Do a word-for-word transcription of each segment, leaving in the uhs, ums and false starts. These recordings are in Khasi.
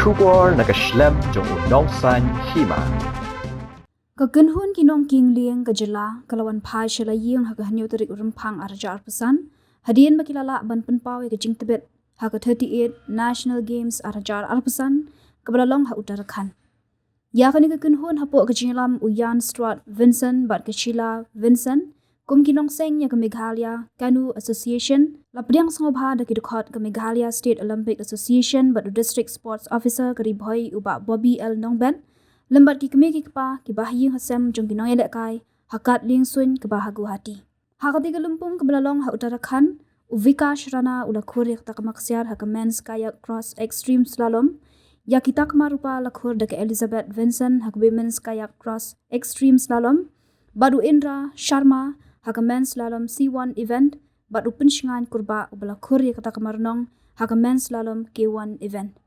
Khubor na ka shlem jong u nongsaiñ hima. Ka kynhun ki nongkieng lieng ka jylla ka la wan phai sha la ïing ha ka hynñiew tarik u Rymphang ar hajar arphew san, hadien ba ki la lah ban pynpaw ïa ka jingtbit ha ka thirty-eight National Games ar hajar arphew san, kaba la long ha Uttarakhand. Ïa kane ka kynhun hapoh ka jingïalam u Jan Stuart Vincent bad ka Sheila Vincent, kum ki nongseng ïa ka Meghalaya Canoe Association, la pdiang sngewbha da ki dkhot ka Meghalaya State Olympic Association bad u District Sports Officer ka Ri Bhoi u Bah Bobby L Nongbet, lem bad ki kmie ki kpa, ki bahaïing hasem jong ki nongïalehkai ha kad liengsuiñ kaba ha Guwahati. Ha kata ka lympung kaba la long ha Uttarakhand, u Vikash Rana u la khur ïa ka takma ksiar ha ka Men's Kayak Cross Extreme Slalom. Ïa ki takma rupa la khur da ka Elizabeth Vincent ha ka Women's Kayak Cross Extreme Slalom, bad u Indra Sharma ha ka Men's Slalom C one event, bad u Pynshngaiñ Kurbah uba la khur ïa ka takma rnong ha ka Men's Slalom K one event.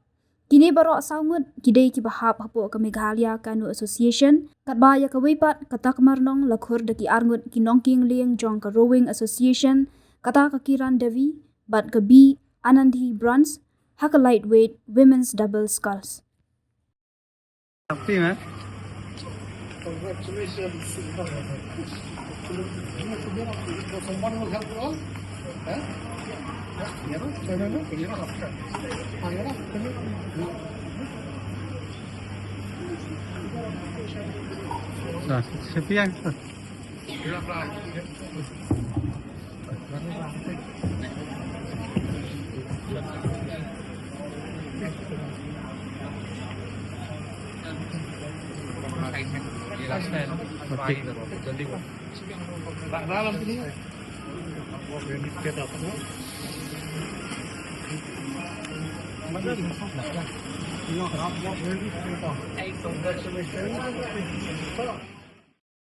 Kine baroh saw ngut ki dei kiba hap hapoh ka Meghalaya Canoe Association, katba ïa kawei pat ka takma rnong la khur da ki ar ngut ki nongkieng lieng jong ka Rowing Association, kata ka Kiran Devi bad ka B Anandi Brans ha ka lightweight women's double sculls. Happy, man. Congratulations. Someone will help you all? Huh?